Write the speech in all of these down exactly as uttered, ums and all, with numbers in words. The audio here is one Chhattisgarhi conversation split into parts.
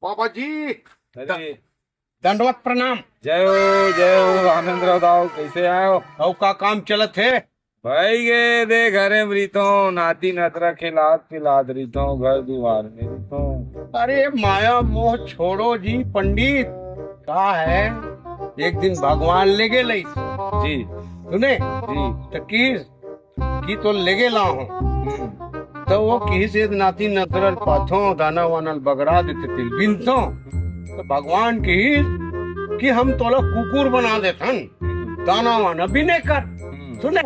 बाबा जी, अरे, दंडवत प्रणाम। जय हो, जय हो, आनंद राव दाव, कैसे आयो? अउ का काम चलत हे? भाई गे, दे घरे में रहितो, नाती नतरा खिलात पिलात रहितो, घर दुआर में रहितो। अरे माया मोह छोड़ो जी पंडित, का है, एक दिन भगवान लेगे लइस। जी। सुने? जी। त किहिस कि तो लेगे लाहूं। हम्म। त वो किहिस, ए नाती नतरा ल पाथों, दाना वाना ल बगरा देते, तिल बिनतों। त भगवान किहिस कि हम तोला कुकुर बना देथन, दाना वाना बिने कर। हम्म। सुने,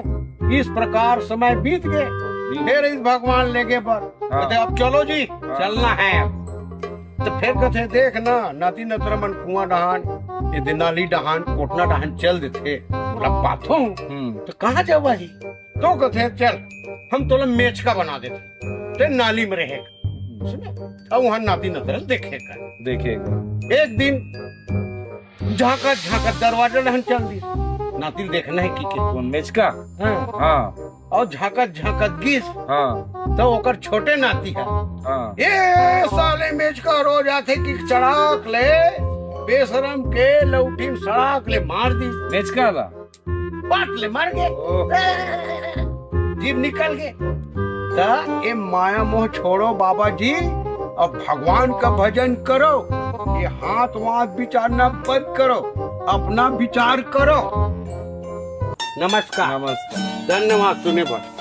इस प्रकार समय बीत गे। बीत फिर इस भगवान लेगे बर हाँ। कहते, अब चलो जी, हाँ। चलना है अब। त फिर कथे, देख ना, नाती नतरा मन कुआं डहान, ये दे नाली डहान, कोटना डहान चल देथे, बोला पाथों। हम्म। त कहाँ जावा ही? तो कथे, चल, हम तोला मेचका बना देथे, ते नाली में रहे। सुने? अब वहाँ नाती नतरा ल देखे कर। देखे कर। एक दिन झांकत झांकत दरवाजा डहन चल दिस। नाती ल देखना है कि के। कौन मेचका? हाँ। हाँ। अउ झांकत झांकत गिस। हाँ। त ओकर छोटे नाती ह। हाँ। ए साले मेचका रोज आथे कि चढ़ाक ले, बेशरम के लौठी म सड़ाक ले मार दिस। मेचका ला? पाट ले मर गे। ओह। ए, जीभ निकल गे। त ए माया मोह छोड़ो बाबा जी, अब भगवान का भजन करो, ये हाथ वाथ विचारना बंद करो, अपना विचार करो। नमस्कार। नमस्कार। धन्यवाद सुने बर।